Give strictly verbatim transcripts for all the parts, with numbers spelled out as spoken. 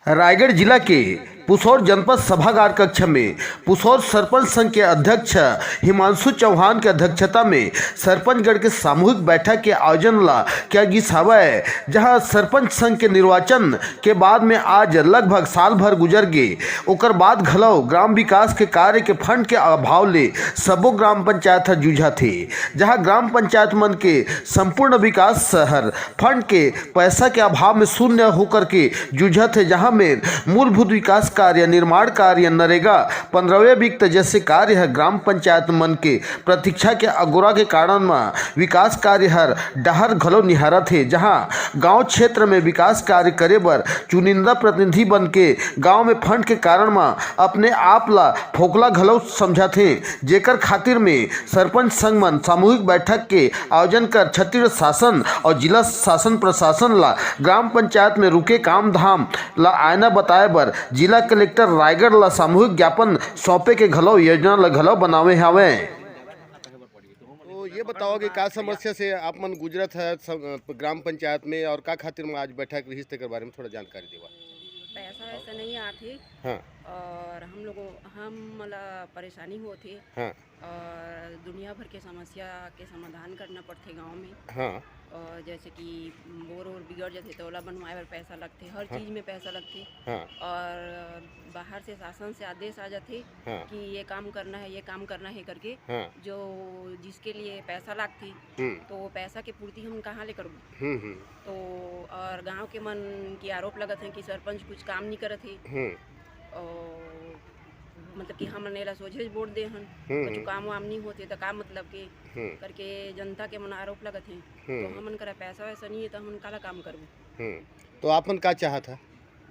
रायगढ़ जिला के पुसौर जनपद सभागार कक्ष में पुसौर सरपंच संघ के अध्यक्ष हिमांशु चौहान के अध्यक्षता में सरपंचगण के सामूहिक बैठक के आयोजन ला किया गिस हावय, जहां सरपंच संघ के निर्वाचन के बाद में आज लगभग साल भर गुजर गे। ओकर बाद घलो ग्राम विकास के कार्य के फंड के अभाव ले सबो ग्राम पंचायत ह जूझत हे, जहां ग्राम पंचायत मन के संपूर्ण विकास हर फंड के पैसा के अभाव में शून्य होकर के जूझत हे, जहां में मूलभूत विकास कार्य, निर्माण कार्य, नरेगा, पंद्रहवें वित्त जैसे कार्य ह ग्राम पंचायत मन के प्रतीक्षा के अगोरा के कारण म विकास कार्य हर डहर घलो निहारत हे, जहां गांव क्षेत्र में विकास कार्य करे बर चुनिंदा प्रतिनिधि बन के गांव में फंड के कारण म अपने आप ला फोकला घलो समझत हे, जेकर खातिर में सरपंच संघ मन सामूहिक बैठक के आयोजन कर छत्तीसगढ़ शासन और जिला शासन प्रशासन ला ग्राम पंचायत में रुके काम धाम ला आयना बताए बर जिला कलेक्टर रायगढ़ ला सामूहिक ज्ञापन सौंपे के घलो योजना ला घलो बनावे हावय। तो ये बताओ कि का समस्या से आप मन गुजरत है सब, अ, ग्राम पंचायत में और का खातिर में आज बैठक रहिस तेकर बारे में थोड़ा जानकारी देवा। पैसा वैसा नहीं आत हे। हाँ। और हम लोगों, हम मला परेशानी होत हे। हाँ। और दुनिया भर के समस्या के समाधान करना पड़थे गांव में। हाँ। और जैसे कि बोर ओर बिगड़ जाथे तो ओला बनवाए बर पैसा लगथे, हर हाँ। चीज में पैसा लगथे। हाँ। और बाहर से शासन से आदेश आ जाथे हाँ। कि ये काम करना है, ये काम करना है करके, हाँ। जो जिसके लिए पैसा लागथे, हम्म। तो वो पैसा की पूर्ति हम कहाँ ले करबो? हम्म, हम्म। तो और गांव के मन के आरोप लगत हैं कि सरपंच कुछ काम नहीं करत हे। हम्म। और मतलब कि हमन एला सोझे वोट दे हन, हम्म, कुछ हम्म। काम वाम नहीं होते तो का मतलब के हम्म। करके जनता के मन आरोप लगत हैं। हम्म। तो हमन करा पैसा वैसा नहीं है तो हमन काला काम करबो? हम्म। तो आप मन का चाहत है?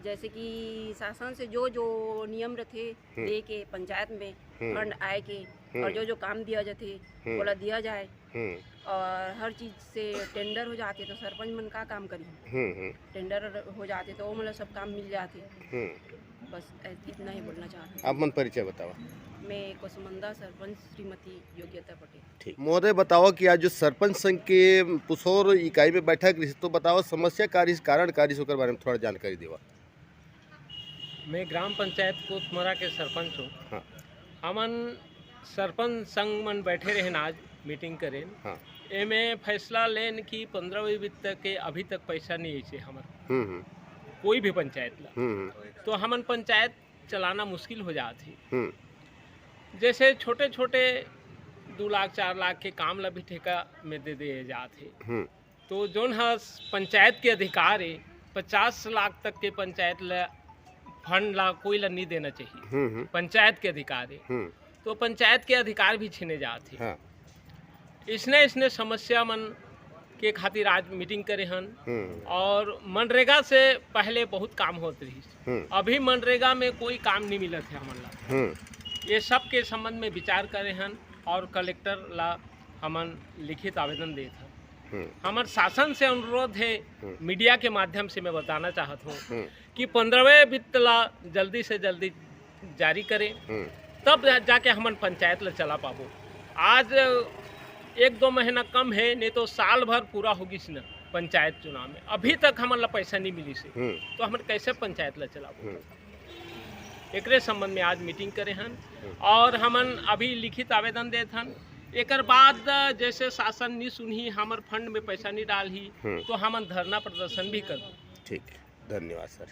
जैसे कि शासन से जो जो नियम रथे हम्म। दे के पंचायत में हम्म। फंड आए के हम्म। और जो जो काम दिया जाथे हम्म। ओला दिया जाए हम्म। और हर चीज से टेंडर हो जाते तो सरपंच मन का काम करी? हम्म, हम्म। टेंडर हो जाते तो वो मतलब सब काम मिल जाते। हम्म। बस ऐ-, इतना ही बोलना चाहती हूँ। आप मन परिचय बतावा। मैं कोसमंदा सरपंच श्रीमती योग्यता पटेल। ठीक। महोदय, बताओ कि आज जो सरपंच संघ के पुसौर इकाई में बैठक रहिस, तो बताओ समस्या का रहिस, कारण का रहिस, ओकर बारे में थोड़ा जानकारी देवा। मैं ग्राम पंचायत कोतमरा के सरपंच हूँ। हाँ। हमन सरपंच संघ मन बैठे रहेन, आज मीटिंग करेन। हाँ। एमे फैसला लेन कि पंद्रहवीं वित्त के अभी तक पैसा नहीं अइसे हमर हम्म, हम्म। कोई भी पंचायत ला। हम्म, हम्म। तो हमन पंचायत चलाना मुश्किल हो जात हे। हम्म। जैसे छोटे-छोटे दू लाख, चार लाख के काम ला भी ठेका में दे दे जात हे। हम्म। तो जोन ह पंचायत के अधिकार हे, पचास लाख तक के पंचायत ला फंड ला कोई ला नहीं देना चाहिए। हम्म, हम्म। पंचायत के अधिकार हे। हम्म। तो पंचायत के अधिकार भी छीने जात हे। हाँ। इसने, इसने समस्या मन के खातिर आज मीटिंग करे हन हम्म। और मनरेगा से पहले बहुत काम होत रहिस। हम्म। अभी मनरेगा में कोई काम नहीं मिलत हे हमन ला। हम्म। ये सब के संबंध में विचार करे हन और कलेक्टर ला हमन लिखित आवेदन देत हन। हम्म। हमर शासन से अनुरोध हे, हम्म। मीडिया के माध्यम से मैं बताना चाहत हूँ हम्म। कि पंद्रहवें वित्त ला जल्दी से जल्दी जारी करे, हम्म। तब जा-, जाके हमन पंचायत ला चला पाबो। आज एक दो महीना कम हे, नहीं तो साल भर पूरा हो गिस न पंचायत चुनाव में, अभी तक हमन ला पैसा नहीं मिलिस हे, हम्म। तो हमन कैसे पंचायत ला चलाबो? हम्म। एकरे संबंध में आज मीटिंग करे हन हम्म। और हमन अभी लिखित आवेदन देत हन। एकर बाद जैसे शासन नहीं सुनही, हमर फंड में पैसा नहीं डालही, हम्म। तो हमन धरना प्रदर्शन भी करबो। ठीक, धन्यवाद सर।